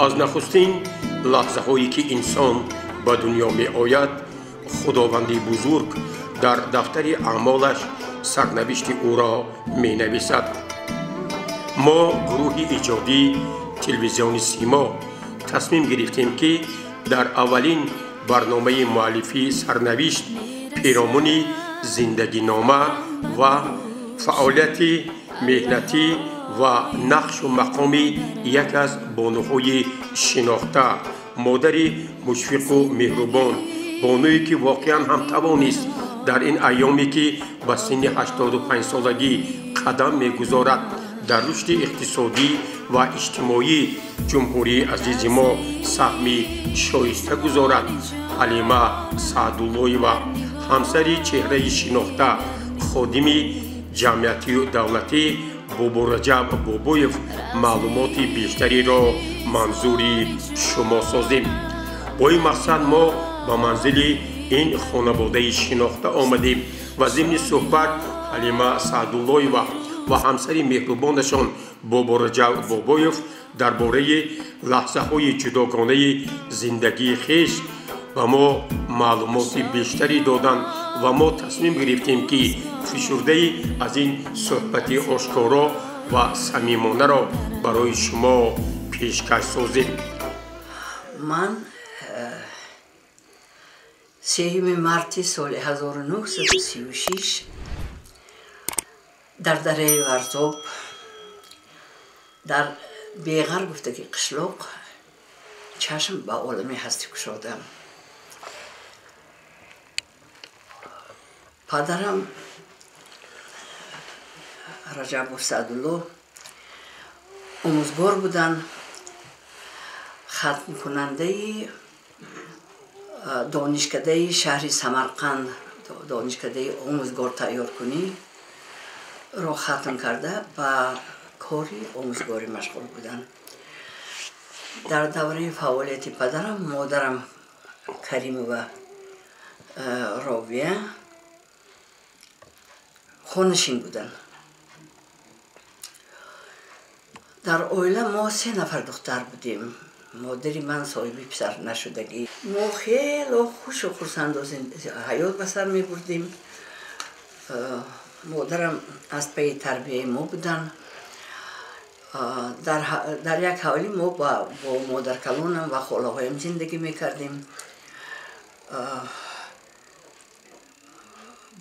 Аз нахустин лаҳзаҳое ки инсон ба дунё меояд, Худованди бузург дар дафтари аъмолаш сарнавишти ӯро менависад. Мо гурӯҳи эҷодии телевизиони Симо тасмим гирифтем, ки дар аввалин барномаи муаллифии сарнавишт пиромуни зиндагинома ва фаъолияти меҳнатӣ ва нақшу мақоми яке аз бонуҳои шинохта, модари мушфиқу меҳрубон, бонуе ки воқеан ҳам тавонист дар ин айёме ки ба синни 85-солагӣ қадам мегузорад, дар рушди иқтисодӣ ва иҷтимоии ҷумҳурии азизи мо саҳми шоиста гузорад, Ҳалима Саъдуллоева, ҳамсари чеҳраи шинохта, ходими ҷамъиятию давлатӣ Бобораҷаб Бобоев маълумоти бештареро манзури шумо созем. Бо ин мақсад мо ба манзили ин хонаводаи шинохта омадем ва зимни суҳбат Ҳалима Саъдуллоева ва ҳамсари меҳрубонашон Бобораҷаб Бобоев дар бораи лаҳзаҳои ҷудогонаи зиндагии хеш ба мо маълумоти бештарӣ доданд ва мо тасмим гирифтем, ки фишурдаи аз ин суҳбати ошкоро ва самимонаро барои шумо пешкаш созем. Ман 3 марти соли 1936 дар дараи Варзоб, дар Беғар гуфтаги қишлоқ, чашм ба олами ҳастӣ кушодам. Падарам Раҷабов Саъдулло омӯзгор буданд, хатмкунандаи донишкадаи шаҳри Самарқанд, донишкадаи омӯзгор тайёркунӣ ро хатм карда ба кори омӯзгорӣ машғул буданд. Дар давраи фаъолияти падарам модарам Каримова Ровия хонашин буданд. Дар оила мо 3 нафар духтар будем. Модари ман соҳиби писар нашудагӣ. Мо хело хушу хурсанду ҳаёт ба сар мебурдем. Модарам аз пайи тарбияи мо буданд. Дар як ҳавлӣ мо бо модаркалонам ва холаҳоям зиндагӣ мекардем.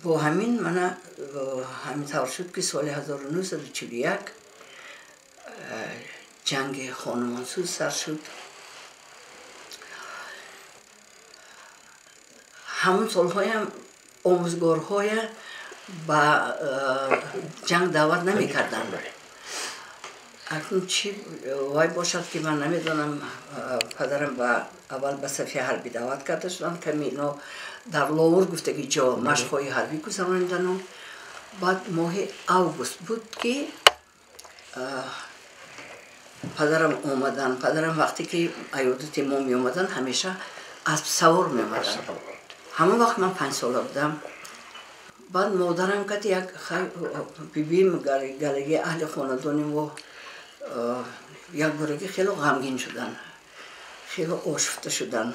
Бо ҳамин мана ҳамин тавр шуд, ки соли 1941 ҷанги хонумонсӯз сар шуд. Ҳамон солҳоям омӯзгорҳоя ба ҷанг даъват намекарданд. Акнун чӣ вай бошад, ки ман намедонам. Падарам аввал ба сафи ҳарбӣ даъват карда шуданд, ками ино дар Ловур гуфтаги ҷо машқҳои ҳарбӣ гузаронидану баъд моҳи август буд, ки падарам омаданд. Падарам вақте ки аёдати мо меомаданд, ҳамеша аспсавор меомаданд. Ҳамон вақт ман 5 сола будам. Баъд модарам кати як бибим галаги аҳли хонадони мо якбораги хело ғамгин шуданд, хело ошуфта шуданд.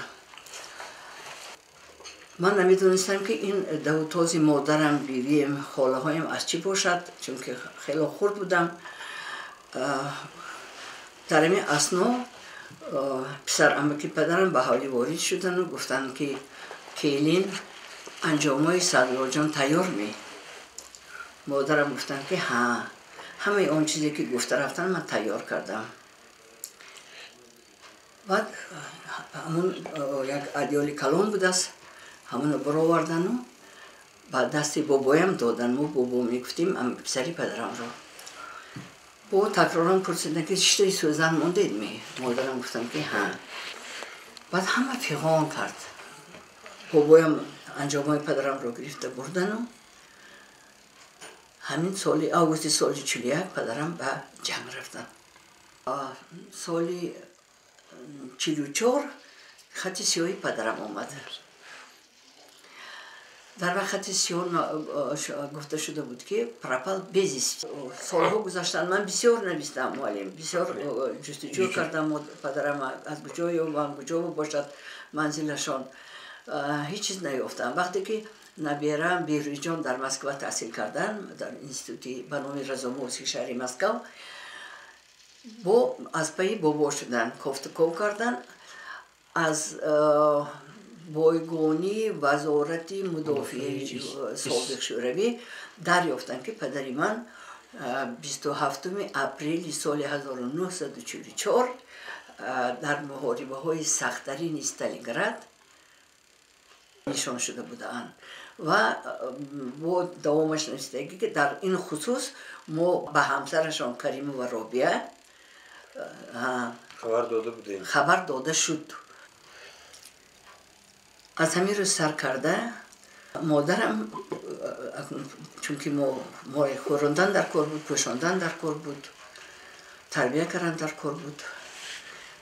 Ман намедонистам, ки ин давутози модарам, бибием, холаҳоям аз чӣ бошад, чунки хело хурд будам. Дар ҳамин асно писарамаки падарам ба ҳавлӣ ворид шуданду гуфтанд, ки келин, анҷомҳои Саъдуллоҷон тайёр ме? Модарам гуфтанд, ки ҳа, ҳамаи он чизе ки гуфта рафтан, ман тайёр кардам. Баъд ҳамун як адёли калон будааст, ҳамонро баровардану Ба дасти бобоям додан. Мо бобо мегуфтем писари падарамро. Бо такроран пурсидан, ки шиштаи сӯзан мондед ме? Модарам гуфтам, ки ҳа. Баъд ҳама фиғон кард. Бобоям анҷомҳои падарамро гирифта бурдану ҳамин соли августи соли 41 падарам ба ҷанг рафтанд. Соли 44 хати сиёҳи падарам омад. Дар вақт хати сиёҳ гуфта шуда буд, ки пропал без вести. Солҳо гузаштанд, ман бисёр навистам, муаллим, бисёр ҷустуҷӯ кардам падарам, аз куҷо ёбам, куҷо бошад манзилашон, ҳеҷ чиз наёфтам. Вақте ки набераам Беҳрӯзҷон дар Москва таҳсил карданд, дар институти ба номи Разумовский шаҳри Москав, бо аз пайи бобо шуданд, кофтуков карданд, аз бойгонии Вазорати мудофиаи собиқ Шӯравӣ дарёфтанд, ки падари ман 27 апрели соли 1944 дар муҳорибаҳои сахттарини Сталинград нишон шуда будаанд. Ва бо давомаш нависдаги, ки дар ин хусус мо ба ҳамсарашон Каримова Робия хабар дода будем, хабар дода шуд. Аз ҳамин рӯз сар карда модарам, чунки мо хӯрондан дар кор буд, пӯшондан дар кор буд, тарбия кардан дар кор буд,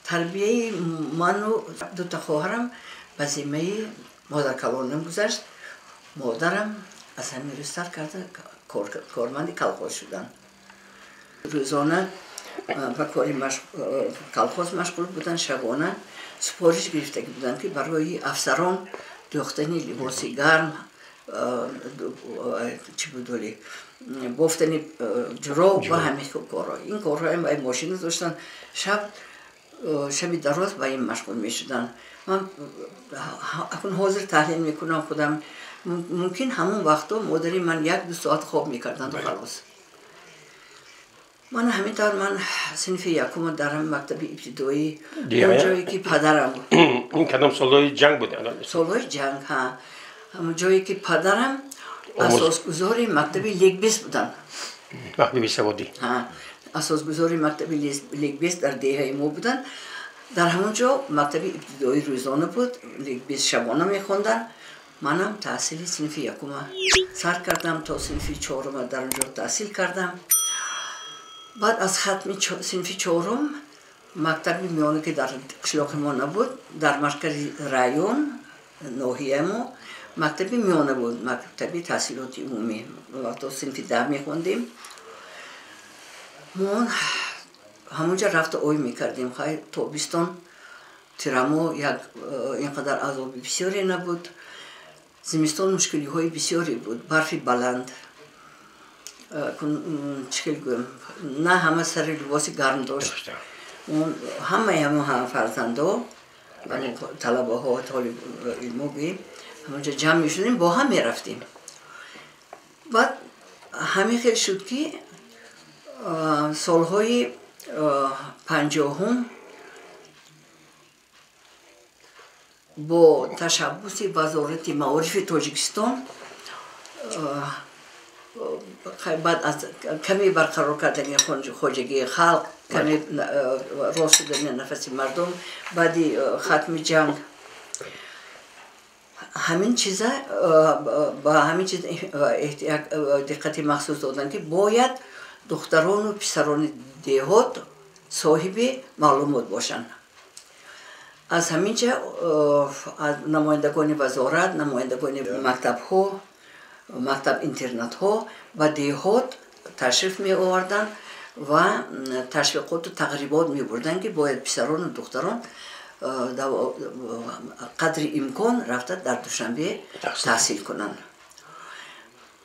тарбияи ману дута хоҳарам ба зиммаи модаркалонам гузашт. Модарам аз ҳамин рӯз сар карда корманди колхоз шуданд. Рӯзона ба кори колхоз машғул буданд, шабона супориш гирифтагӣ буданд, ки барои афсарон дӯхтани либоси гарм, чӣ будоли, бофтани ҷуроб ва ҳамин корҳо. Ин корҳоям ба мошина доштанд, шаб шаби дароз ба ин машғул мешуданд. Ман акун ҳозир таҳлил мекунам худам, мумкин ҳамон вақто модари ман 1-2 соат хоб мекарданду халос. Ман ҳамин тавр ман синфи якума дар ҳамин мактаби ибтидоӣ, он ҷое ки падарам Ин кадом солҳои ҷанг буд? Солҳои ҷанг, ҳа. Ҳамон ҷое ки падарам асосгузори мактаби ликбез буданд. Мактаби бесаводӣ. Ҳа, асосгузори мактаби ликбез дар деҳаи мо буданд. Дар ҳамон ҷо мактаби ибтидоӣ рӯзона буд, ликбез шабона мехонданд. Манам таҳсили синфи якума сар кардам, то синфи чорума дар он ҷо таҳсил кардам. Баъд аз хатми синфи чорум мактаби миёна, ки дар қишлоқи мо набуд, дар маркази район, ноҳияи мо мактаби миёна буд, мактаби таҳсилоти умумӣ. Вақто синфи 10 мехондем. Мо ҳамонҷа рафта ой мекардем. Хай, тобистон, тирамо як ин қадар азоби бисёре набуд. Зимистон мушкилиҳои бисёре буд, барфи баланд, чӣ хел гӯям, на ҳама сари либоси гарм дошт. Ҳамаи ҳамон фарзандо, талабаҳо, толибилмо гӯем, ҳамонҷа ҷамъ мешудем, бо ҳам мерафтем. Баъд ҳамин хел шуд, ки солҳои 50-ум бо ташаббуси Вазорати маорифи Тоҷикистон, баъд аз каме барқарор кардани хоҷагии халқ, каме рост шудани нафаси мардум баъди хатми ҷанг, ҳамин чиза ба ҳамин чиз диққати махсус доданд, ки бояд духтарону писарони деҳот соҳиби маълумот бошанд. Аз ҳамин ҷа аз намояндагони вазорат, намояндагони мактабҳо, мактаб интернатҳо ба деҳот ташриф меоварданд ва ташвиқоту тағрибот мебурданд, ки бояд писарону духтарон қадри имкон рафта дар Душанбе таҳсил кунанд.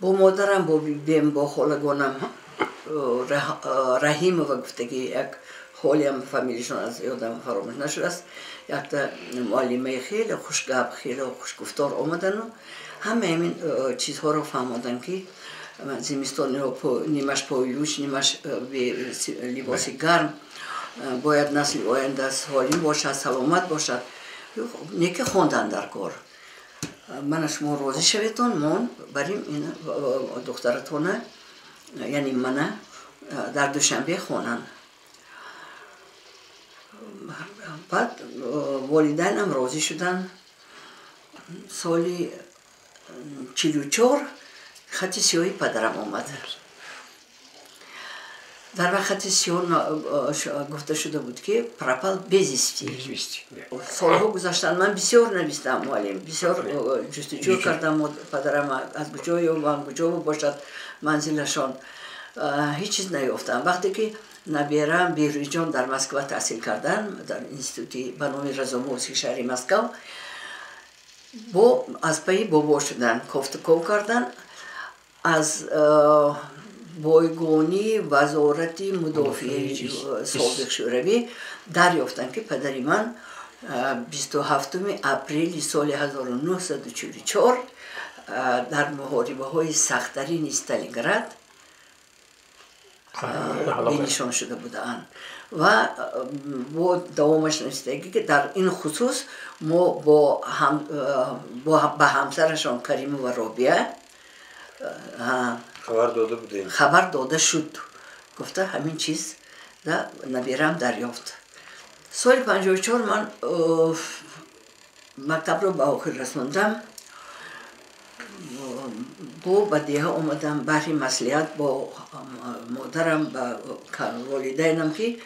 Бо модарам, бо бибиам, бо холагонам Раҳимова гуфтагӣ, як ҳолиам фамилишон аз ёдам фаромӯш нашудааст, якта муаллимаи хеле хушгап, хеле хушгуфтор омадану ҳамаи ҳамин чизҳоро фаҳмоданд, ки зимистон нимаш пойлуч, нимаш либоси гарм, бояд насли оянда солим бошад, саломат бошад, неки хондан дар кор. Мана шумо розӣ шаветон, мо барим ин духтаратона, яъне мана дар Душанбе хонанд. Баъд волидайнам розӣ шуданд. Соли 44 хати сиёҳи падарам омад. Дар вақт хати сиёҳ гуфта шуда буд, ки пропал без вести. Солҳо гузаштанд, ман бисёр навистам, муаллим, бисёр ҷустуҷӯ кардам падарам аз куҷо ёбам, куҷо бошад манзилашон. Ҳеҷ чиз наёфтам. Вақте ки набераам Беҳрӯзҷон дар Москва таҳсил карданд, дар институти ба номи Разумовский шаҳри Москва, бо аз пайи бобо шуданд, кофтуков карданд, аз бойгонии вазорати мудофиаи собиқ Шӯравӣ дарёфтанд, ки падари ман 27 апрели соли 1944 дар муҳорибаҳои сахттарини Сталинград бенишон шуда будаанд. Ва бо давомаш нависидагӣ, ки дар ин хусус мо ба ҳамсарашон Каримова Робия хабар дода будем, хабар дода шуд, гуфта ҳамин чиз наберам дарёфт. Соли 54 ман мактабро ба охир расондам, бо ба деҳа омадам баҳри маслиҳат бо модарам ба волидайнам, ки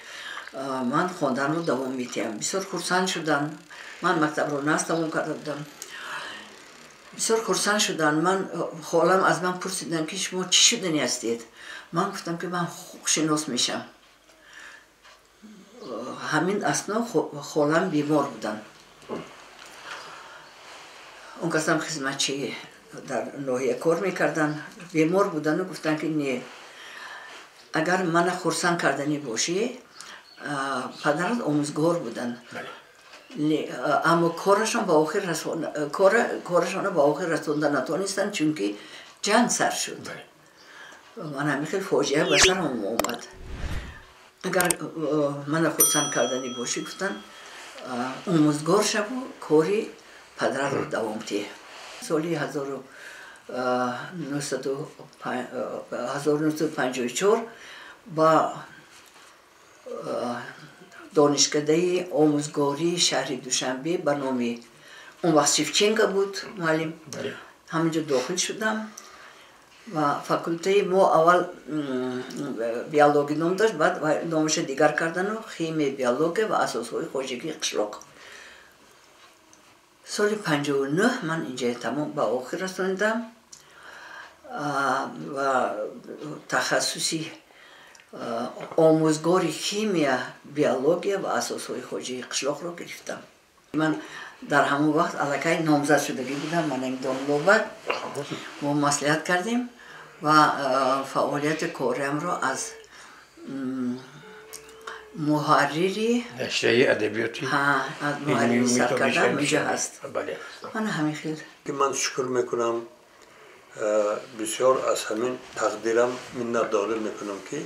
ман хонданро давом медиҳам. Бисёр хурсанд шуданд. Ман мактабро наз тамом карда будам. Бисёр хурсанд шуданд. Ман холам аз ман пурсиданд, ки шумо чӣ шудани ҳастед? Ман гуфтам, ки ман ҳуқуқшинос мешам. Ҳамин асно холам бемор буданд. Он касам хизматчи дар ноҳия кор мекарданд, бемор буданду гуфтанд, ки не, агар мана хурсанд карданӣ бошӣ, падарат омӯзгор буданд, аммо корашон ба охир корашонро ба охир расонда натонистанд, чунки ҷанг сар шуд. Ман ҳамин хел фоҷиа ба сарам омад. Агар мана хурсанд карданӣ бошӣ, гуфтанд, омӯзгор шаву кори падарро давом диҳ. Соли 1954 ба донишкадаи омӯзгории шаҳри Душанбе ба номи он вақт Шевченко буд муаллим, ҳаминҷо дохил шудам ва факултаи мо аввал биология ном дошт, баъд номаша дигар кардану химия, биология ва асосҳои хоҷагии қишлоқ. Соли 59 ман инҷа тамом ба охир расонидам ва тахассуси омӯзгори химия, биология ва асосҳои хоҷагии қишлоқро гирифтам. Ман дар ҳамон вақт аллакай номзад шудагӣ будам. Ман ин домлоба мо маслиҳат кардем ва фаъолияти кориамро аз муҳаррири нашрияи адабиёти аз муҳаррири сар кардам, инҷа ҳаст. Мана ҳамин хел. Ман шукр мекунам, бисёр аз ҳамин тақдирам миннатдорӣ мекунам, ки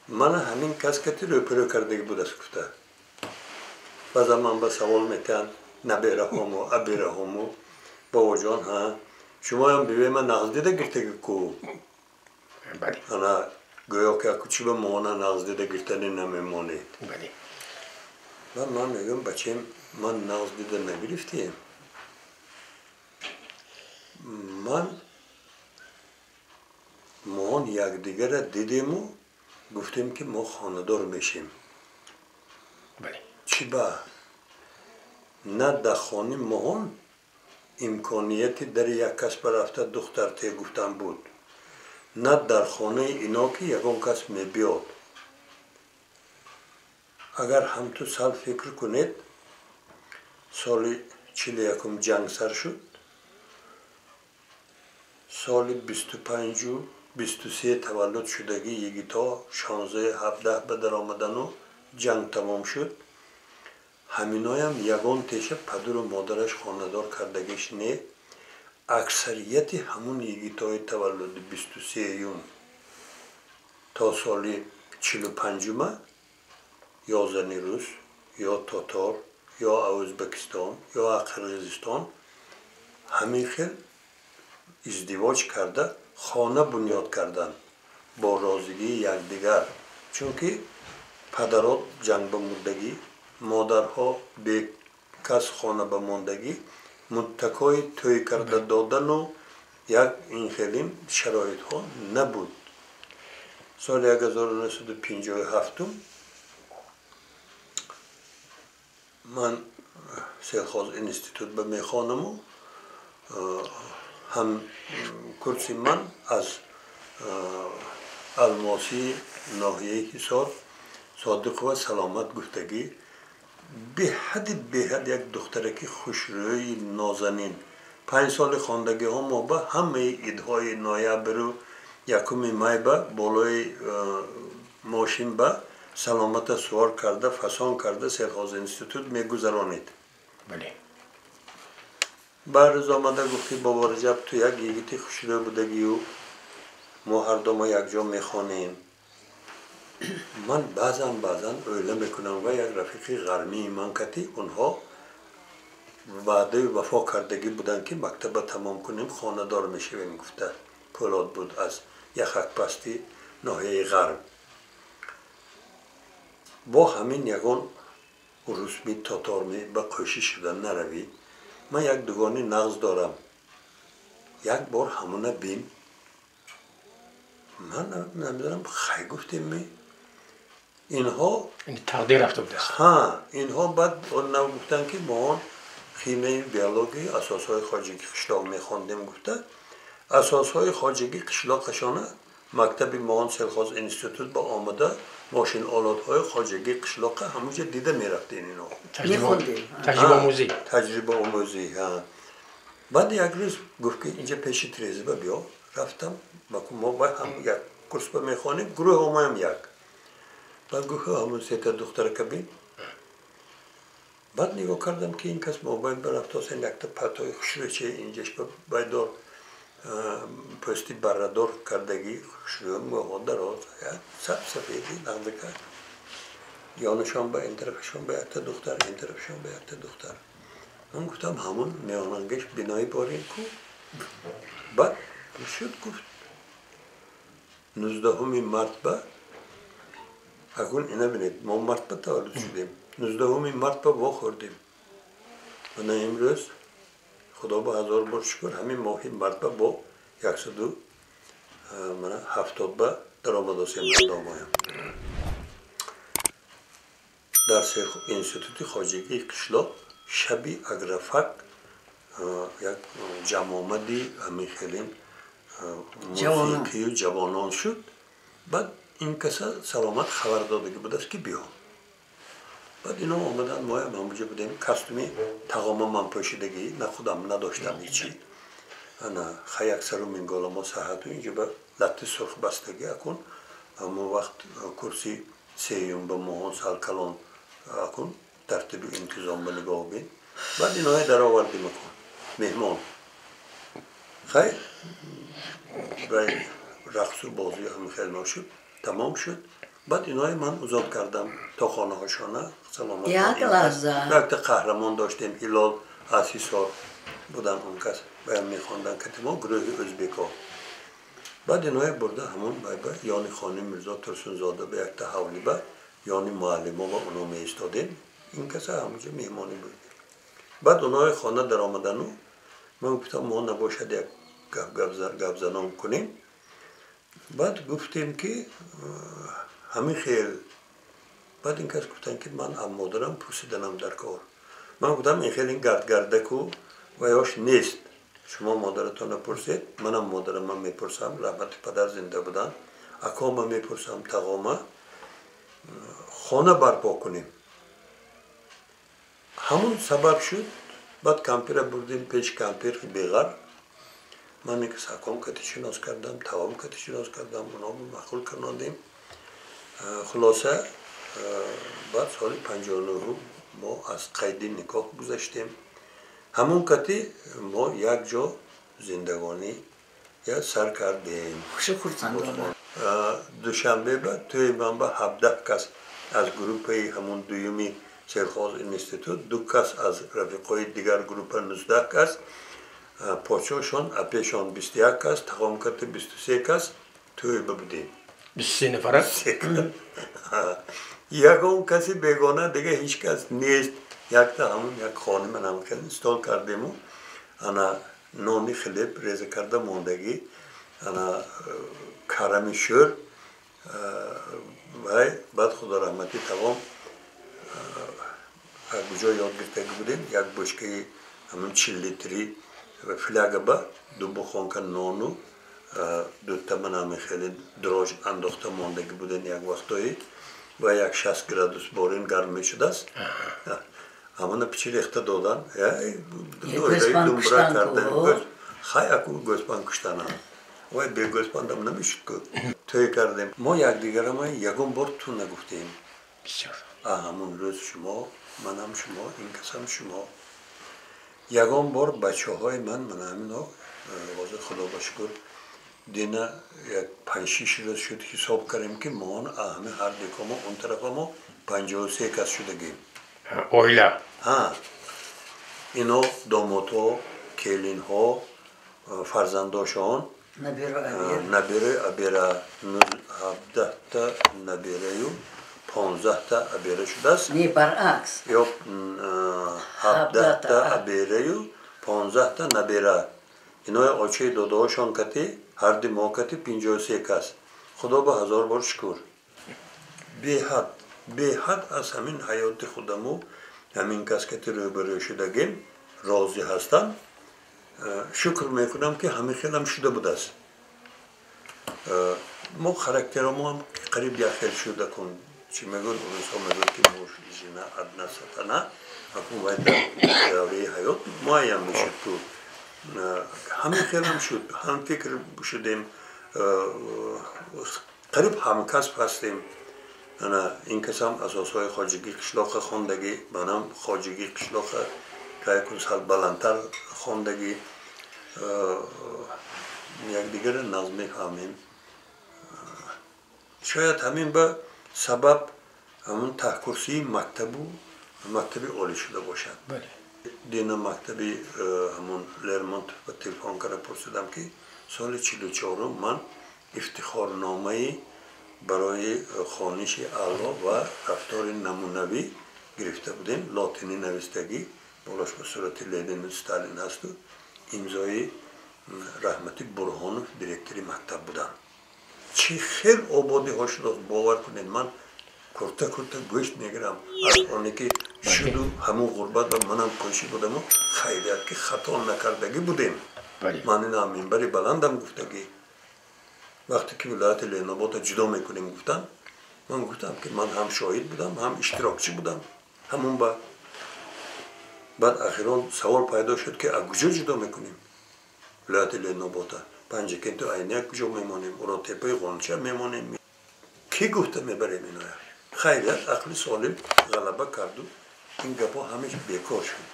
мана ҳамин кас кати рӯпӯрӯ кардагӣ будааст гуфта. Баъзан ман ба савол метиҳанд набераҳому абераҳому, бобоҷон, ҳа шумоям бибима ман нағз дида гирифтагӣ ку? Ана гӯё ки аку чӣ ба моона нағз дида гирифтани намемонед. Баъд ман мегӯям, бачаем, ман нағз дида нагирифтем. Ман моон якдигарра дидему гуфтем, ки мо хонадор мешем. Чӣ ба? На дар хони моҳон имконияти дари як кас барафта духтар те гуфтан буд, на дар хонаи ино ки ягон кас мебиёд. Агар ҳамту сал фикр кунед, соли 41 ҷанг сар шуд, соли 25 23 таваллуд шудагӣ йигитҳо 16-17 ба даромадану ҷанг тамом шуд. Ҳаминоям ягон теша падару модараш хонадор кардагиш не, аксарияти ҳамун йигитҳои таваллуди 23-юм то соли 45-ума ё зани рус, ё тотор, ё Ӯзбекистон, ё Қирғизистон Ҳамин хел издивоҷ карда хона бунёд карданд бо розигии якдигар, чунки падарот ҷанг ба мурдагӣ, модарҳо бекас хона ба мондагӣ, муттакои тӯй карда додану як инхелим шароитҳо набуд. Соли 1957 ман сельхоз институт ба мехонаму ҳам курси ман аз Алмосии ноҳияи Ҳисор Содиқова Саломат гуфтагӣ, беҳади беҳад як духтараки хушрӯи нозанин. 5 соли хондагиҳо мо ба ҳамаи идҳои ноябру 1 май ба болои мошин ба Саломата сувор карда, фасон карда сельхоз институт мегузаронид. Баъд рӯз омада гуфт ки бобо Раҷаб, ту як йигити хушрӯ будагию мо ҳарду мо якҷо мехонем. Ман баъзан баъзан оила мекунам ва як рафиқи ғармии ман кати онҳо ваъдаи вафо кардагӣ буданд, ки мактаба тамом кунем, хонадор мешавем гуфта. Пӯлод буд аз Яхакпасти ноҳияи Ғарб. Бо ҳамин ягон урусми тоторми ба қӯшиш шуда наравӣ. Ман як дугони нағз дорам, як бор ҳамона бин. Ман намедонам, хай гуфтем ми инҳо тақдир рафта будааст. Ҳа, инҳо баъд нав гуфтанд, ки мо он химияи биологии асосҳои хоҷагии қишлоқ мехондем гуфта, асосҳои хоҷагии қишлоқашона мактаби моон сельхоз институт ба омада мошинолотҳои хоҷагии қишлоқа ҳамонҷа дида мерафтем инҳо. Таҷрибаомӯзӣ. Таҷрибаомӯзӣ. Баъд як рӯз гуфт, ки инҷа пеши трезиба биё. Рафтам, мо ҳам як курс ба мехонем, гурӯҳ омаям як. Баъд гуфт, ҳамон сета духтарака бин. Баъд нигоҳ кардам, ки ин кас мобайн барафтосен якта патои хушрӯче инҷаш ба байдор пӯсти баррадор кардагӣ, хушрӯ, мӯҳо дароз, саб сафеди нағзака. Ёнашон ба ин тарафашон ба якта духтар, ин тарафашон ба якта духтар. Ман гуфтам, ҳамон меонангеш бинои борин ку. Баъд шуд гуфт, 19 март ба акун ина бинед, мо март ба таваллуд шудем, 19 март ба вохӯрдем. Ана имрӯз худо ба ҳазор бор шукр, ҳамин моҳи март ба бо 170 ба даромадосем ҳардомоям. Дар институти хоҷагии қишлоқ шаби агрофак як ҷамъомади ҳамин хелин мусиқию ҷавонон шуд. Баъд ин каса Саломат хабар додагӣ будааст, ки биё. Баъд ино омаданд, моям ҳамонҷо будем, костюми тағома ман пӯшидагӣ, на худам надоштам ҳичи. Ана хай аксару мингола мо саҳату инҷо ба латти сурх бастагӣ. Акун ҳамон вақт курси сеюм ба моҳон сал калон, акун тартибу интизом ба нигоҳ бин. Баъд иноя даровардим акун меҳмон. Хай рақсу бозӣ ҳам хел шуд, тамом шуд. Баъд иноя ман озод кардам то хонаҳошона. Саломат. Як лаҳза. Якта қаҳрамон доштем, Ҳилол аз Ҳисор будан, он кас баям мехондан кати мо гурӯҳи ӯзбекҳо. Баъд иноя бурда ҳамон байба ёни хони Мирзо Турсунзода ба якта ҳавли ба ёни муаллимо ва оно меистодем. Ин каса ҳамонҷо меҳмонӣ буд. Баъд онои хона даромадану ман гуфтам, мо набошад як гапзанон кунем. Баъд гуфтем, ки ҳамин хел. Баъд ин кас гуфтанд, ки ман аз модарам пурсиданам дар кор. Ман гуфтам, ин хел ин гардгардаку ваёш нест. Шумо модаратонро пурсед, манам модарама мепурсам, раҳмати падар зинда буданд, акома мепурсам, тағома, хона барпо кунем. Ҳамон сабаб шуд. Баъд кампира бурдем пеш, кампир беғар. Ман ин кас аком кати шинос кардам, тағом кати шинос кардам, оно маъқул карнодем. Хулоса, баъд соли 59 мо аз қайди никоҳ гузаштем. Ҳамон кати мо як ҷо зиндагонӣ я сар кардем. Хушу хурсандона. Душанбе ба тӯи ман ба 17 кас аз группаи ҳамон дуюми сельхоз институт, 2 кас аз рафиқои дигар группа, 19 кас. Почошон апешон 21 кас, тағом карда 23 кас тӯй будем. 23 нафара? Ягон каси бегона дига ҳеҷ кас нест. Якта ҳамун як хона манам хеле стол кардему, ана нони хлеб реза карда мондагӣ, ана карами шӯр, вай баъд худо раҳматӣ тағом куҷо ёд гирифтагӣ будем, як бочкаи ҳамун 40 литрӣ фляга ба ду бухонка нону дута манами хеле дрож андохта мондагӣ будем як вақтое ва як 60 градус борин гарм мешудааст. Ҳамона пичи рехта додан, думбра кардан. Хай аку гӯспанд куштанам. Вай бе гӯспандам намешуд ку. Тӯй кардем. Мо якдигарама ягон бор ту нагуфтем. Ҳамун рӯз шумо, манам шумо, ин касам шумо. Ягон бор бачаҳои ман ҳамино ҳозир худо ба шукр дина як 5-6 рӯз шуд ҳисоб кардем ки мо ҳами ҳар декомо он тарафамо 53 кас шудагем. Оила? Ҳа. Ино домотҳо, келинҳо, фарзандошон, набераи абера 17-та набераю 15-та абера шудааст. Не, баръакс. Ё 17-та абераю 15-та набера. Инои очаи додаҳошон кати ҳарди мо кати 53 кас. Худо ба ҳазор бор шукр. Беҳад, беҳад аз ҳамин ҳаёти худаму ҳамин кас кати рӯбарӯ шудагем розӣ ҳастам. Шукр мекунам ки ҳамин хелам шуда будааст. Мо характеромоам қариб як хел шуда кун. Чӣ мегӯяд урусҳо, мегӯяд ки муж и жена одна сатана. Акун вай дар давраи ҳаёт муайян мешуд ку. Ҳамин хелам шуд, ҳамфикр шудем, қариб ҳамкасб ҳастем. Ана ин касам асосҳои хоҷагии қишлоқа хондагӣ, манам хоҷагии қишлоқа кайкун сал баландтар хондагӣ. Якдигарро нағз мефаҳмем. Шояд ҳамин ба сабаб ҳамун таҳкурсии мактабу мактаби олӣ шуда бошад. Дина мактаби ҳамун Лермонтов ба телефон карда пурсидам ки соли 44 ман ифтихорномаи барои хониши аъло ва рафтори намунавӣ гирифта будем, лотинӣ навистагӣ, болош ба сурати Ленину Сталин ҳасту имзои раҳмати Бурҳонов директори мактаб буданд. Чӣ хел ободиҳо шудааст, бовар кунед, ман курта-курта гӯшт мегирам аз оне ки шуду ҳамун ғурбат ва манам кӯшӣ будаму хайрият ки хато накардагӣ будем. Ман ина минбари баландам гуфтагӣ. Вақте ки вилояти Ленободро ҷудо мекунем гуфтам, ман гуфтам ки ман ҳам шоҳид будам, ҳам иштирокчӣ будам. Ҳамун ба баъд ахирон савол пайдо шуд ки аз куҷо ҷудо мекунем вилояти Ленободро? Панҷакенту Айния куҷо мемонем? Уротепаи Ғонча мемонем? Кӣ гуфта мебарем иноя? Хайрият ақли солим ғалаба карду ин гапҳо ҳамеш бекор шуд.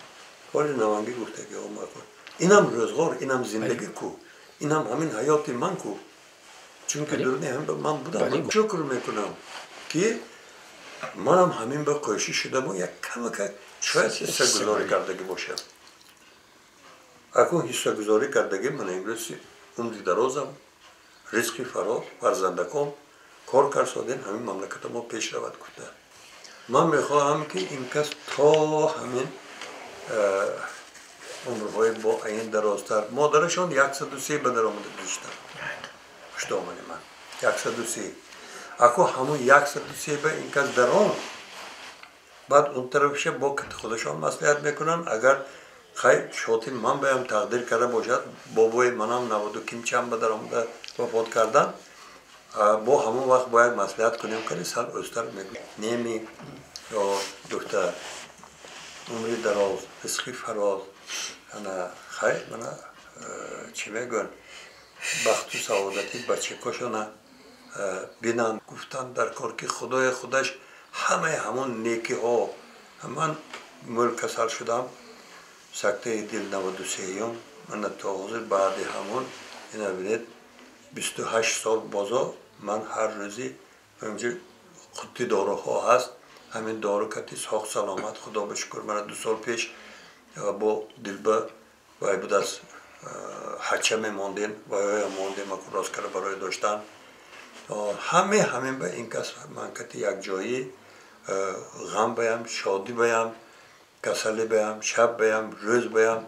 Ҳоли навангӣ гуфтагӣ инам рӯзғор, инам зиндагӣ ку, инам ҳамин ҳаёти ман ку. Чунки дуруни ҳамин ба ман будам. Шукр мекунам ки манам ҳамин ба кӯшиш шудаму як камакак шояд ҳиссагузорӣ кардагӣ бошам. Акун ҳиссагузорӣ кардагӣ ман имрӯз умри дарозам, ризқи фароз, фарзандаком кор карсодем, ҳамин мамлаката мо пеш равад гуфта. Ман мехоҳам ки ин кас то ҳамин умрҳои бо айн дарозтар. Модарашон 103 ба даромада гузоштанд. Хуштомани ман 103. Аку ҳамун 103 ба ин кас даром, баъд он тарафша бо худашон маслиҳат мекунанд. Агар хай шоти ман баям тақдир карда бошад, бобои манам 90 ким чанд ба даромада вафот кардан, бо ҳамон вақт бояд маслиҳат кунем, кани сал ӯзтар мегӯям. Неми ё духтар умри дароз, ризқи фароз, ана хай мана чӣ мегӯянд, бахту саодати бачакошона бинанд. Гуфтанд дар кор ки худои худаш ҳамаи ҳамон некиҳо. Ман мӯл касал шудам, сактаи дил 93-юм, мана то ҳозир баъди ҳамон ина бинед 28 сол бозо ман ҳар рӯзи инҷо қутти доруҳо ҳаст, ҳамин дору кати соғ саломат, худо ба шукр. Мана 2 сол пеш бо дилба вай будааст, Ҳача мемондем ва ё мондем, рост карда барои доштан. Ҳаме ҳамин ба ин кас ман кати якҷоӣ ғам баям, шодӣ баям, касалӣ баям, шаб баям, рӯз баям,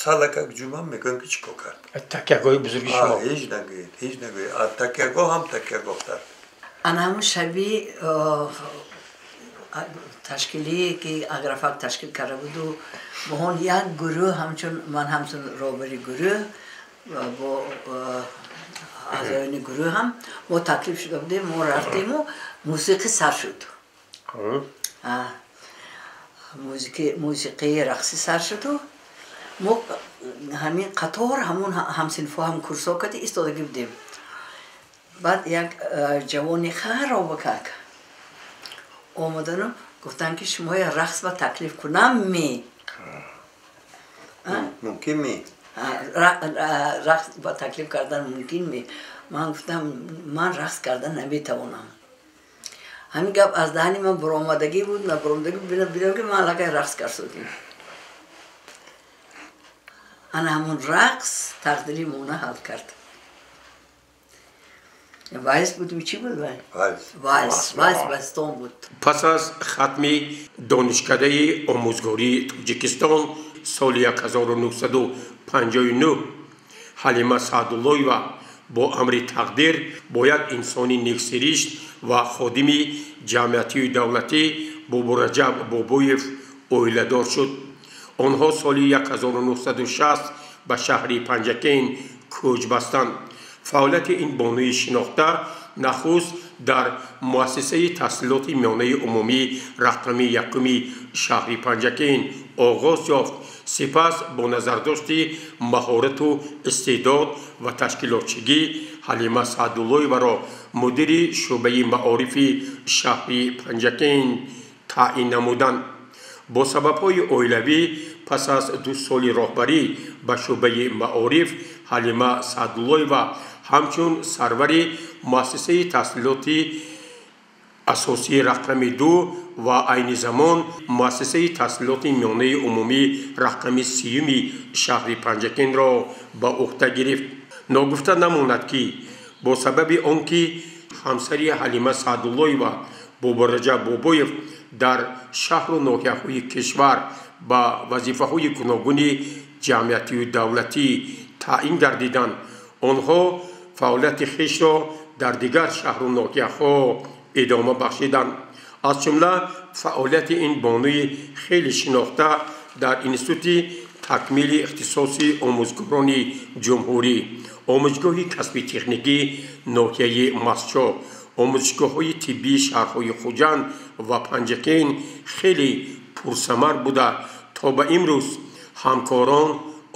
салакак ҷумъам мегӯям, ки чӣ кор кард. Такягоҳи бузурги шумо. Ҳеҷ нагӯед, ҳеҷ нагӯед, аз такягоҳ ҳам такягоҳтар. Ана ҳамун шаби ташкилие, ки агрофак ташкил карда буду, моҳон як гурӯҳ, ҳамчун ман ҳамчун роҳбари гурӯҳ бо аъзоёни гурӯҳ ҳам мо таклиф шуда будем. Мо рафтему мусиқӣ сар шуд, мусиқии рақсӣ сар шуду мо ҳамин қатор, ҳамун ҳамсинфо, ҳамкурсо кади истодагӣ будем. Баъд як ҷавони харобакак омадану гуфтанд, ки шумоя рақс ба таклиф кунам ме? Мумкин ме? Рақс ба таклиф кардан мумкин ме? Ман гуфтам, ман рақс кардан наметавонам. Ҳамин гап аз даҳани ман баромадагӣ буд, набаромадагӣ, бидам ки ман аллакай рақс карсодим. Ана ҳамун рақс тақдири мона ҳал кард. Вальс буд, чӣ буд? Вальс, вальс бастон буд. Пас аз хатми Донишкадаи омӯзгории Тоҷикистон соли 1959 Ҳалима Саъдуллоева бо амри тақдир бо як инсони нексиришт ва ходими ҷамъиятию давлатӣ Бобораҷаб Бобоев оиладор шуд. Онҳо соли 1960 ба шаҳри Панҷакент кӯч бастанд. Фаъолияти ин бонуи шинохта нахуст дар Муассисаи таҳсилоти миёнаи умумӣ рақами якуми шаҳри Панҷакент оғоз ёфт. Сипас бо назардошти маҳорату истеъдод ва ташкилотчигӣ Ҳалима Саъдуллоеваро мудири шӯъбаи маорифи шаҳри Панҷакент таъин намуданд. Бо сабабҳои оилавӣ пас аз 2 соли роҳбарӣ ба шӯъбаи маориф Ҳалима Саъдуллоева ҳамчун сарвари Муассисаи таҳсилоти асосии рақами 2 ва айни замон Муассисаи таҳсилоти миёнаи умумӣ рақами 30-уми шаҳри Панҷакентро ба уҳда гирифт. Ногуфта намонад, ки бо сабаби он ки ҳамсари Ҳалима Саъдуллоева Бобораҷаб Бобоев дар шаҳру ноҳияҳои кишвар ба вазифаҳои гуногуни ҷамъиятию давлатӣ таъин гардиданд, онҳо фаъолияти хешро дар дигар шаҳру ноҳияҳо идома бахшиданд. Аз ҷумла фаъолияти ин бонуи хеле шинохта дар Институти такмили ихтисоси омӯзгорони ҷумҳурӣ, Омӯзгоҳи касби техникӣ ноҳияи Мастчоҳ, омӯзишгоҳҳои тиббии шаҳрҳои Хуҷанд ва Панҷакент хеле пурсамар буда, то ба имрӯз ҳамкорон,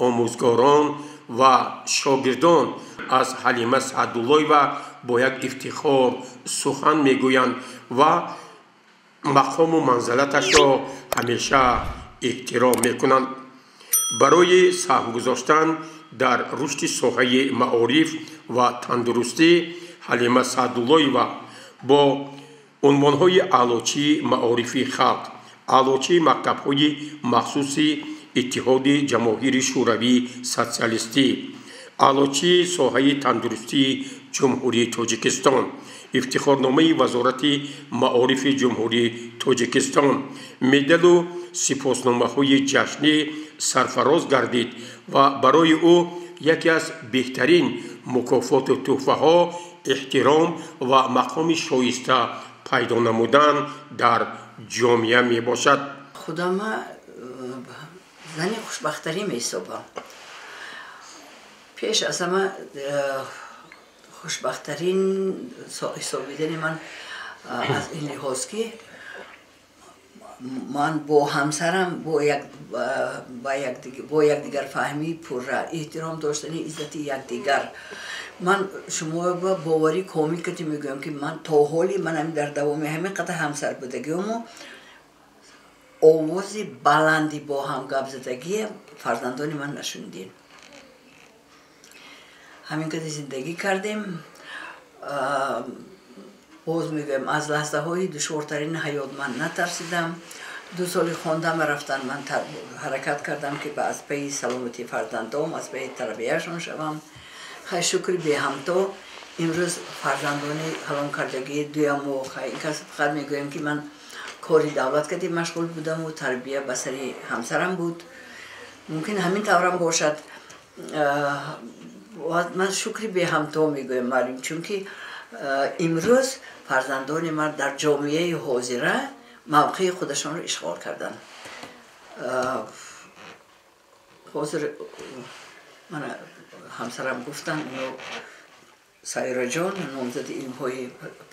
омӯзгорон ва шогирдон аз Ҳалима Саъдуллоева бо як ифтихор сухан мегӯянд ва мақому манзалаташро ҳамеша эҳтиром мекунанд. Барои саҳм гузоштан дар рушди соҳаи маориф ва тандурустӣ Ҳалима Саъдуллоева бо унвонҳои Аълочии маорифи халқ, Аълочии мактабҳои махсуси Иттиҳоди Ҷамоҳири Шӯравии Социалистӣ, Аълочии соҳаи тандурустии Ҷумҳурии Тоҷикистон, Ифтихорномаи Вазорати маорифи Ҷумҳурии Тоҷикистон, медалу сипосномаҳои ҷашнӣ сарфароз гардид ва барои ӯ яке аз беҳтарин мукофоту тӯҳфаҳо эҳтиром ва мақоми шоиста пайдо намудан дар ҷомеа мебошад. Худама зани хушбахтарӣ меҳисобам. Пеш аз ҳама хушбахтарин ҳисобидани ман аз ин лиҳоз, ки ман бо ҳамсарам бо якдигарфаҳмии пурра, эҳтиром доштани иззати якдигар. Ман шумо ба боварӣ комил кати мегӯям, ки ман то ҳоли ман ҳамин дар давоми ҳамин қадар ҳамсарбудагиҳомо овози баланди бо ҳам гапзадагие фарзандони ман нашунидем. Ҳамин қадар зиндагӣ кардем. Боз мегӯям, аз лаҳзаҳои душвортарини ҳаёт ман натарсидам. 2 соли хондам рафтан, ман ҳаракат кардам ки ба аз пайи саломатии фарзандом, аз пайи тарбияшон шавам. Хай, шукри беҳамто, имрӯз фарзандони калон кардагии дуяму хай ин кас фақат мегӯям ки ман кори давлат кардӣ машғул будаму тарбия ба сари ҳамсарам буд. Мумкин ҳамин таврам бошад. Ман шукри беҳамто мегӯям, маълум, чунки имрӯз фарзандони ман дар ҷомеаи ҳозира мавқеи худашонро ишғол карданд. Ҳозир мана ҳамсарам гуфтанд, Сайраҷон номзади илмҳои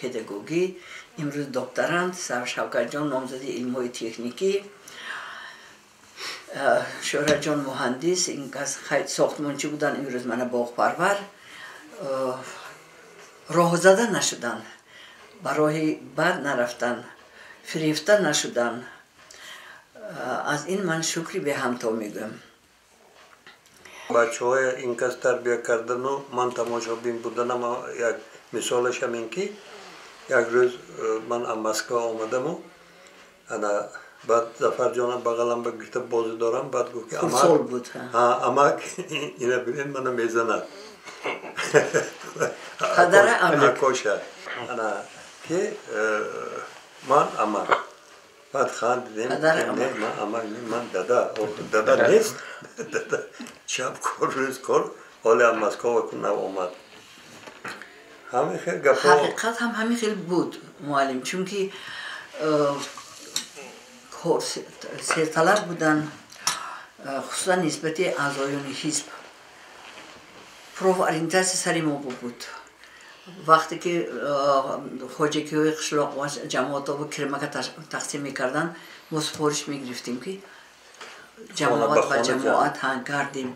педагогӣ, имрӯз докторант, Шавкатҷон номзади илмҳои техникӣ, Шӯҳратҷон муҳандис, ин кас сохтмончӣ буданд, имрӯз мана боғпарвар. Роҳзада нашуданд, ба роҳи бад нарафтанд, фирефта нашуданд. Аз ин ман шукри беҳамто мегӯям. Бачаҳоя ин кас тарбия кардану ман тамошобин буданам, як мисолашам ин ки як рӯз ман аз Москва омадаму ана баъд Зафарҷонам бағалам ба гирифта бозӣ дорам, баъд гуфт ки амак ина бибин, мана мезанад. Падара амак. Акоша. Ана ки ман амак. Баъд хандидем, ман амак не, ман дада. Дада нест, дада шаб кор, рӯз кор, ҳоле аз Москва ку нав омад. Ҳамин хел гапҳо. Ҳақиқат ҳам ҳамин хел буд, муаллим, чунки серталаб буданд, хусусан нисбати аъзоёни ҳизб. Профориентатсия сари мо буд. Вақте ки хоҷагиҳои қишлоқ ва ҷамоатҳо кирмака тақсим мекарданд, мо супориш мегирифтем ки ҷамоат ба ҷамоат гардем,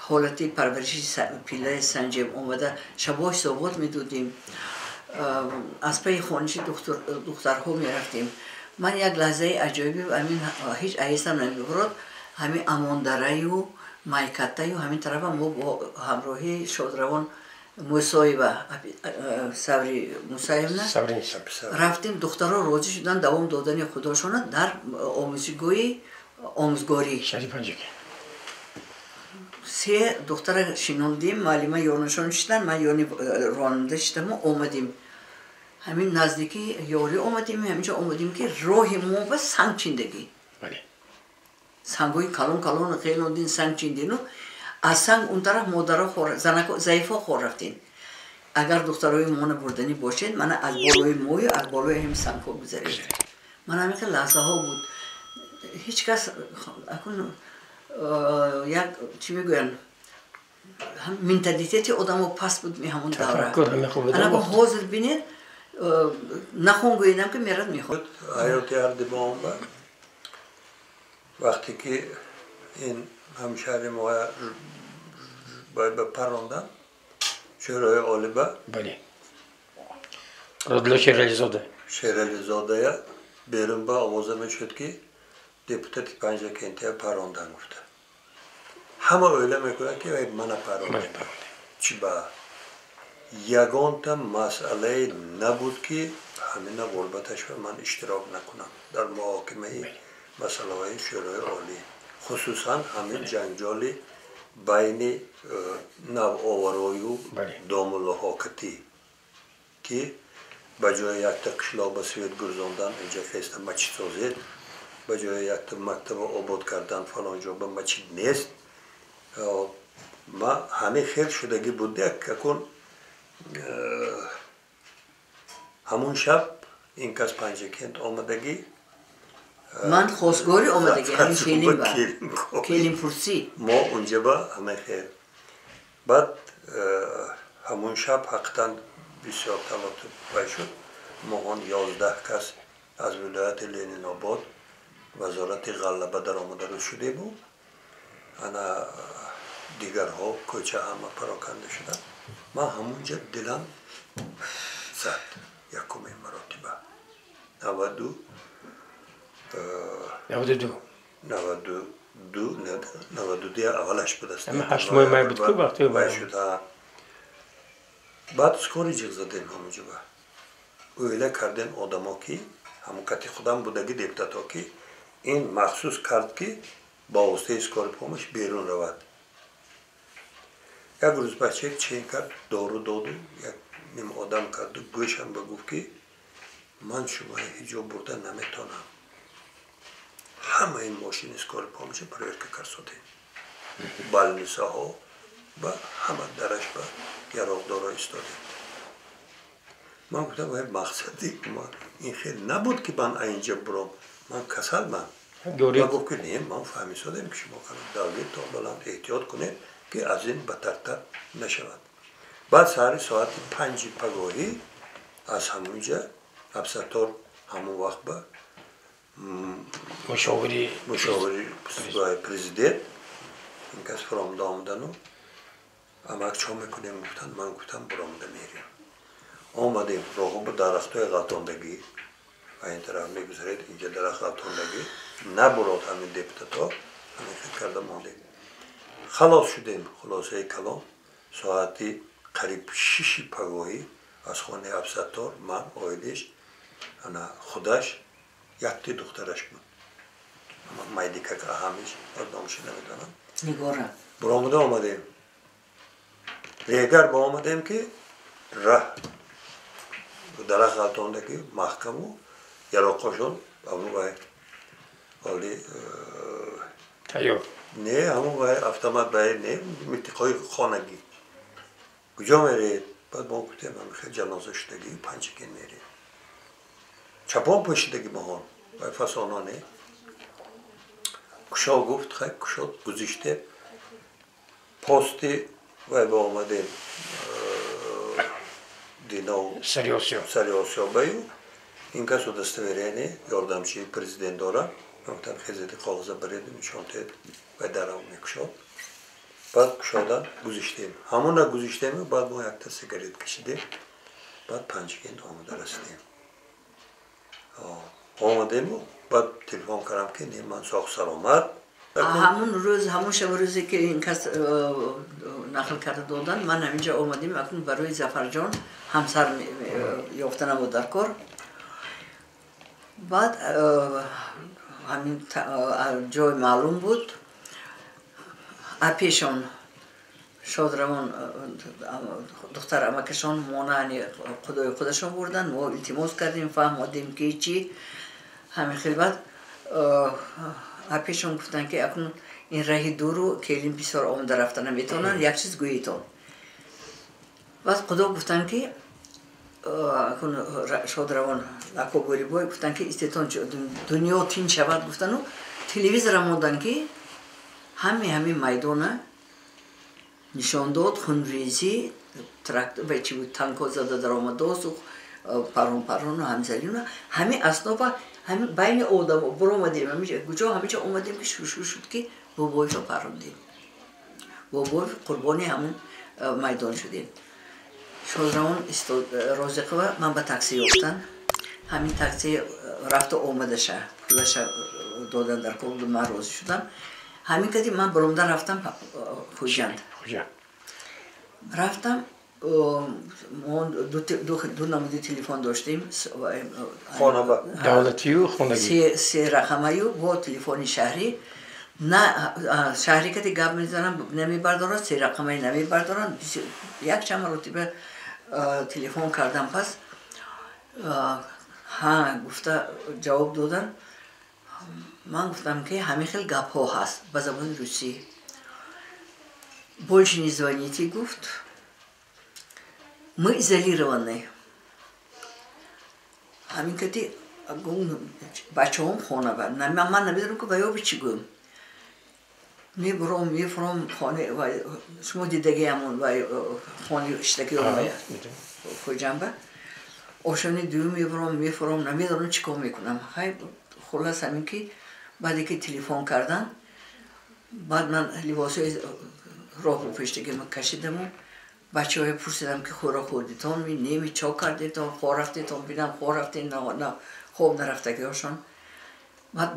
ҳолати парвариши пиллаи санҷем, омада шабо ҳисобот медодем, аз пайи хониши духтарҳо мерафтем. Ман як лаҳзаи аҷоибе ҳамин ҳеҷ аҳистам намебурад, ҳамин Амондараю Майкаттаю ҳамин тарафа мо бо ҳамроҳии шодравон Мусоева Саври Мусаевна рафтем. Духтарҳо розӣ шуданд давом додани худошона дар омӯзгоҳи омӯзгорӣ. 3 духтара шинондем, муаллима ёнашон шиданд, ман ёни ронанда шидаму омадем. Ҳамин наздики ёрӣ омадем, ҳаминҷо омадем ки роҳи мо ба санг чиндагӣ. Сангҳои калон калон хелондин, санг чиндину аз санг он тараф модаро занако заифо хор рафтем. Агар духтарои мона бурданӣ бошед, мана аз болои мою аз болои ҳамин сангҳо гузаред. Ман ҳамин хел лаҳзаҳо буд. Ҳеҷ кас акун як чӣ мегӯянд, менталитети одамо паст буд ҳамон давра. Ана ҳозир бинед, нахон гӯедам ки мерад мехоҳад. Ҳаёти ҳарди мо омад вақте ки ин ҳамшаҳри мо ба парондан Шӯрои Олиба, бале, Родило Шерализода, Шерализодая берун ба овоза мешуд ки депутати Панҷакентия парондан гуфта. Ҳама оила мекунад ки вай мана паронда. Чӣ ба ягонта масъалае набуд ки ҳамина ғурбаташро ман иштирок накунам дар муҳокимаи масъалаҳои Шӯрои Олӣ, хусусан ҳамин ҷанҷоли байни навоварою домуллоҳокатӣ ки ба ҷои якта қишлоқ ба свет гурзондан инҷа хеста мачид созед, ба ҷои якта мактаба обод кардан фалон ҷо ба мачид нест. Ма ҳамин хел шудагӣ буд. Якун ҳамун шаб ин кас Панҷакент омадагӣ, ман хосгорӣ омадагӣ, ҳамин келин ба келинпурсӣ мо унҷа ба ҳамин хел. Баъд ҳамун шаб ҳақиқатан бисёр талотуб вай шуд. Моҳон 11 кас аз вилояти Ленинобод вазорати ғалла ба даромада рӯз шудему, ана дигарҳо кӯча ҳама пароканда шуданд. Ман ҳамунҷа дилам зад якумин маротиба. 92 92 аввалаш будааст. 8 моҳи май буд ку вақте вай шуд. Баъд скори ҷиғ задем ҳамунҷа ба. Оила кардем одамо ки ҳамун кати худам будагӣ депутато ки Ин махсус кард, ки ба воситаи скорый помощь берун равад. Як рӯз бача чен кард, дору доду, як ним одам карду, гӯшам ба гуфт, ки ман шуморо ҳеҷ ҷо бурда наметонам, ҳамаи мошини скорый помощь проверка карсодем, больницаҳо ба ҳама дараш ба яроқдоро истодем. Ман гуфтам, вай мақсади ман ин хел набуд, ки ман инҷа буром, ман касал ман. Гуфт, ки не, ман фаҳмисодем, ки шумо давлатон баланд, эҳтиёт кунед, ки аз ин батартар нашавад. Баъд саҳари соати 5-и пагоҳӣ аз ҳамунҷа Абсатор ҳамон вақт ба мушовири мушовири президент ин кас фуромада омадану, амак, чо мекунем, гуфтанд. Ман гуфтам, буромада мерем. Омадем, роҳо ба дарахтҳои ғалтондагӣ, ва ин тараф мегузаред, инҷа дарахт ғалтондагӣ набурод, ҳамин депутатҳо ҳамин хел карда мондем, халос шудем. Хулосаи калом, соати қариб 6-и пагоҳӣ аз хонаи Абсаттор ман, оилиш, ана худаш, якти духтараш буд, майдикак, аҳамиш, номша намедонам. Нигора. Буромада омадем, регар ба омадем, ки раҳ дарахт ғалтонда, ки маҳкаму яроқошон ҳамун вай ҳоли тайёр. Не, ҳамун вай автомат вай не, милтиқҳои хонагӣ. Куҷо меред? Баъд мо гуфтем, хел ҷаноза шудагӣ, Панҷакен мерем. Чапон пӯшидаги маҳон вай фасоно не. Кушо, гуфт, хай кушод, гузиште, пости вай ба омадем, динов. Сариосиё. Сариосиёбаю ин кас удостоверение ёрдамчии президент дорам. Гуфтам, хезеди коғаза бареду нишон тед, вай дарав мекушод. Баъд кушодан, гузиштем, ҳамона гузиштему, баъд мо якта сигарет кашидем, баъд Панҷакент омада расидем. Омадему, баъд телефон кардам, ки не, ман соғ саломат. Ҳамун рӯз, ҳамун шабу рӯзе, ки ин кас нақл карда додан, ман ҳаминҷа омадем. Акнун барои Зафарҷон ҳамсар ёфта набуд дар кор. Баъд ҳамин ҷой маълум буд, апешон шодравон духтар амакашон монаани худои худашон бурданд. Мо илтимос кардем, фаҳмодем, ки чӣ ҳамин хел. Баъд апешон гуфтанд, ки акнун ин раҳи дуру келин бисёр омада рафта наметавонанд, як чиз гӯитон. Баъд худо гуфтанд, ки акун шодравон ако Бӯрибой гуфтанд, ки истетон, дунё тинч шавад, гуфтану телевизора монданд, ки ҳами майдона нишон дод, хунрезӣ, трактор чи буд, танко зада даромадосу парон парону ҳамзалину ҳами асноба, ҳами байни одам буромадем, куҷо ҳамиҷа омадем, ки шушу шуд, ки Бобоевро парондем, Бобоев қурбони ҳамун майдон шудем. Шодравон Розиқова ман ба такси ёфтан, ҳамин такси рафту омадаша пулаша додан дар кор, ман розӣ шудам. Ҳамин кади ман баромада рафтам Хуҷанд. Рафтам, ду намуди телефон доштем. Давлатию хонагӣ. Се рақамаю бо телефони шаҳрӣ. На шаҳрӣ кади гап мезанам, намебардорад, се рақамаи намебардоранд. Як чанд маротиба телефон кардам, пас ҳа гуфта ҷавоб додан. Ман гуфтам, ки ҳамин хел гапҳо ҳаст, ба забони русӣ. Больше не звоните, гуфт, мы изолированы. Ҳамин кади бачаҳом хона ман намедонам, ки ва ё чӣ гӯям. Мебуром, мефуром, хоне шумо дидаги, ҳамон хони иштаки Хуҷанба, ошони дуюм, мебуром, мефуром, намедонам чӣ кор мекунам. Хай, хуллас, ҳамин ки баъде ки телефон кардан, баъд ман либосҳои роҳу пештагима кашидаму бачаҳое пурсидам, ки хӯрок хӯрдитон ми неми, чо кардетон, хо рафтетон, бинам хо рафтен, хоб нарафтагиҳошон. Баъд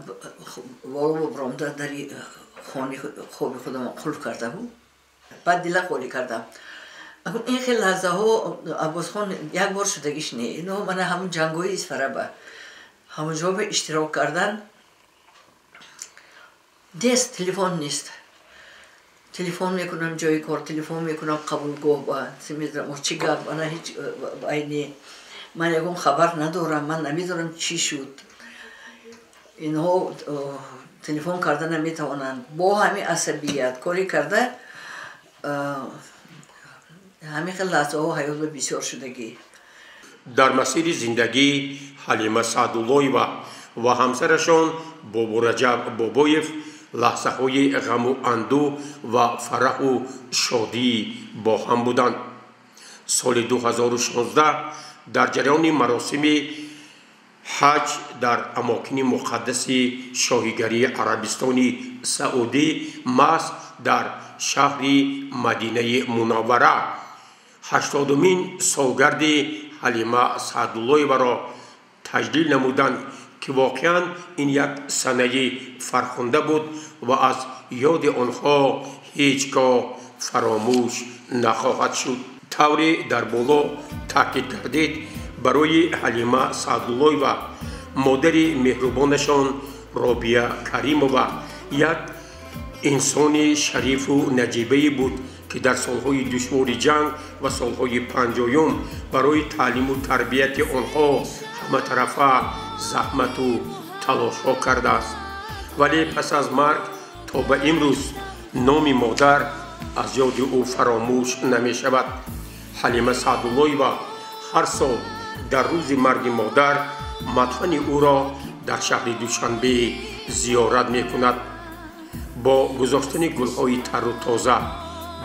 боло биромда, дари хони хоби худам қулф кардаму баъд дила холӣ кардам. Ин хел лаҳзаҳо, Аббосхон, як бор шудагиш не. Ино мана ҳамун ҷангҳои Исфараба, ҳамун ҷо ба иштирок кардан. Нест, телефон нест. Телефон мекунам ҷои кор, телефон мекунам қабулгоҳ, ба чӣ гап, ана ҳеҷ айни ман ягон хабар надорам, ман намедонам чӣ шуд. Инҳо телефон карда наметавонанд. Бо ҳамин асабият корӣ карда, ҳамин хел лаҳзаҳо ҳаётба бисёр шудагӣ. Дар масири зиндагӣ Ҳалима Саъдуллоева ва ҳамсарашон Бобораҷаб Бобоев лаҳзаҳои ғаму андӯ ва фараҳу шодӣ бо ҳам буданд. Соли 2016 дар ҷараёни маросими ҳаҷ дар амокини муқаддаси шоҳигарии Арабистони Саудӣ, маҳз дар шаҳри Мадинаи Мунаввара, 80-умин солгарди Ҳалима Саъдуллоеваро таҷлил намуданд, ки воқеан ин як санаи фархунда буд ва аз ёди онҳо ҳеҷ гоҳ фаромӯш нахоҳад шуд. Тавре дар боло таъкид гардид, барои Ҳалима Саъдуллоева модари меҳрубонашон Робия Каримова як инсони шарифу наҷибае буд, ки дар солҳои душвори ҷанг ва солҳои 50-юм барои таълиму тарбияти онҳо ҳаматарафа заҳмату талошҳо кардааст. Вале пас аз марг то ба имрӯз номи модар аз ёди ӯ фаромӯш намешавад. Ҳалима Саъдуллоева ҳар сол дар рӯзи марги модар мадфани ӯро дар шаҳри Душанбе зиёрат мекунад. Бо гузоштани гулҳои тару тоза,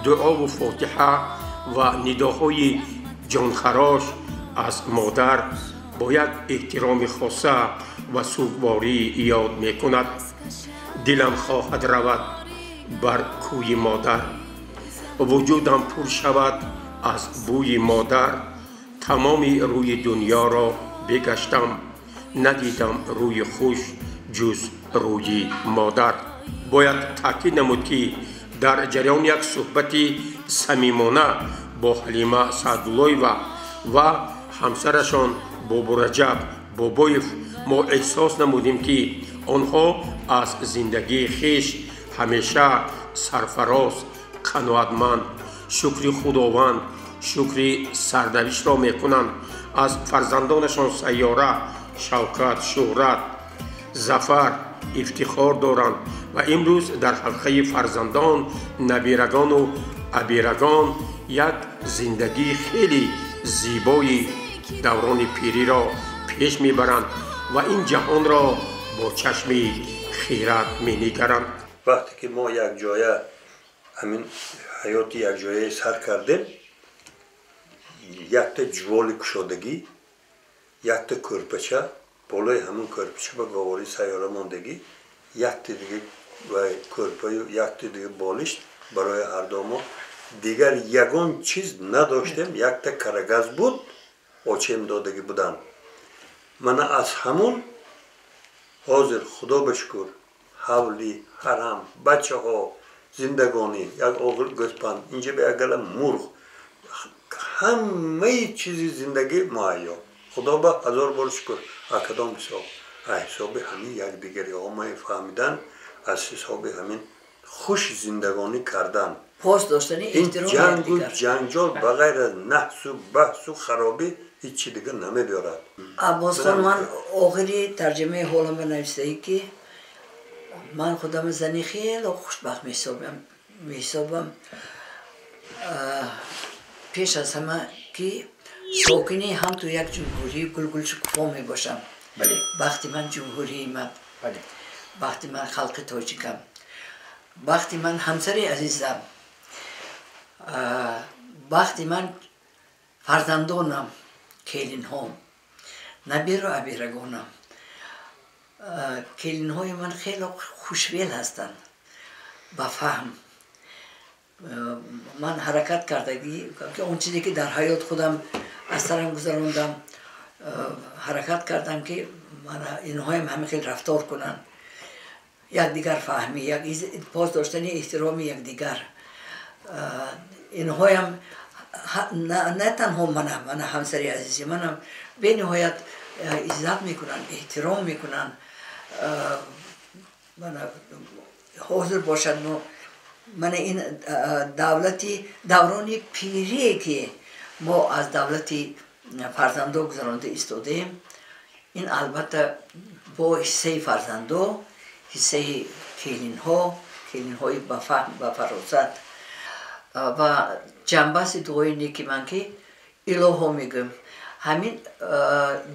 дуову фотиҳа ва нидоҳои ҷонхарош аз модар бо як эҳтироми хоса ва сӯгворӣ ёд мекунад. Дилам хоҳад равад бар кӯи модар, вуҷудам пур шавад аз бӯи модар. Тамоми рӯи дунёро бегаштам, надидам рӯи хуш ҷуз рӯи модар. Бояд таъкид намуд, ки дар ҷараёни як суҳбати самимона бо Ҳалима Саъдуллоева ва ҳамсарашон Бобораҷаб Бобоев мо эҳсос намудем, ки онҳо аз зиндагии хеш ҳамеша сарфароз, қаноатманд, шукри Худованд, шукри сарнавиштро мекунанд. Аз фарзандонашон Сайёра, Шавкат, Шӯҳрат, Зафар ифтихор доранд ва имрӯз дар ҳалқаи фарзандон, набирагону абирагон як зиндагии хеле зебои даврони пириро пеш мебаранд ва ин ҷаҳонро бо чашми хират менигаранд. Вақте ки мо якҷоя ҳамин ҳаёти якҷояе сар кардем, якта ҷуволи кушодагӣ, якта кӯрпача, болои ҳамун кӯрпача ба говори Сайёра мондагӣ, якта дига кӯрпаю якта дига болишт барои ҳарду мо. Дигар ягон чиз надоштем, якта карагаз буд, очем додагӣ буданд. Мана аз ҳамун ҳозир худо ба шукр ҳавли, ҳарам, бачаҳо, зиндагонӣ, як оғил гӯспанд, инҷа ба як гала мурғ, ҳамаи чизи зиндагӣ муҳайё. Худо ба ҳазор бор шукр. Аз кадом ҳисоб? Аз ҳисоби ҳамин якдигариҳо фаҳмидан, аз ҳисоби ҳамин хуш зиндагонӣ кардан, пос доштани ин эҳтироми ҷангу якдигар. ҷанҷол ба ғайр аз наҳсу баҳсу харобӣ ҳеҷ чи дига намебиёрад. Аббосхон, ман охири тарҷимаи ҳолам навиштаӣ, ки ман худам зани хеле хушбахт меҳисобам. Пеш аз ҳама ки сокини ҳамту як ҷумҳурии гулгулшукуфо мебошам. Бахти ман ҷумҳурии ман, бахти ман халқи тоҷикам, бахти ман ҳамсари азизам, бахти ман фарзандонам, келинҳом, набиру абирагонам. Келинҳои ман хеле хушвел ҳастанд, ба фаҳм. Ман ҳаракат кардагӣ, ки он чизе ки дар ҳаёт худам аз сарам гузарондам, ҳаракат кардам, ки инҳоям ҳамин хел рафтор кунанд. Якдигар фаҳмӣ, пос доштани эҳтироми якдигар. Инҳоям на танҳо манам, мана ҳамсари азизи манам бениҳоят иззат мекунанд, эҳтиром мекунанд. Ҳозир бошад, мо мана ин давлати даврони пирие, ки мо аз давлати фарзандо гузаронда истодаем, ин албатта бо ҳиссаи фарзандо, ҳиссаи келинҳо, келинҳои ба фаҳм, ба фаросат ва ҷамъбасти дуои неки ман, ки илоҳо, мегӯем, ҳамин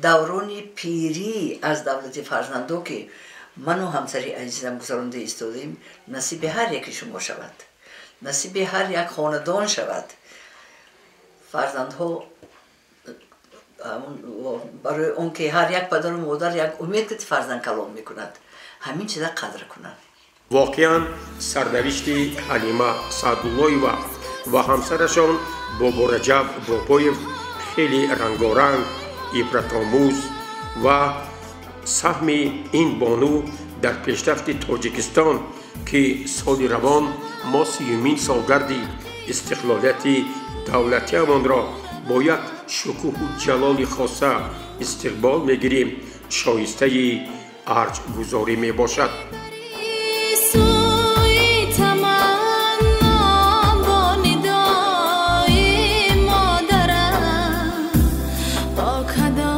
даврони пирӣ аз давлати фарзандо, ки ману ҳамсари азизам гузаронда истодаем, насиби ҳар яки шумо шавад, насиби ҳар як хонадон шавад. Фарзандҳо барои он ки ҳар як падару модар як умед ки фарзанд калон мекунад, ҳамин чиза қадр кунанд. Воқеан, сарнавишти Ҳалима Саъдуллоева ва ҳамсарашон Бобораҷаб Бобоев хеле рангоранг, ибратомӯз ва саҳми ин бону дар пешрафти Тоҷикистон, ки соли равон мо 30-юмин солгарди истиқлолияти давлатиамонро бо як шукӯҳу ҷалоли хоса истиқбол мегирем, шоистаи арҷгузорӣ мебошад. Сӯи таманно бо нидои модарам бо кадом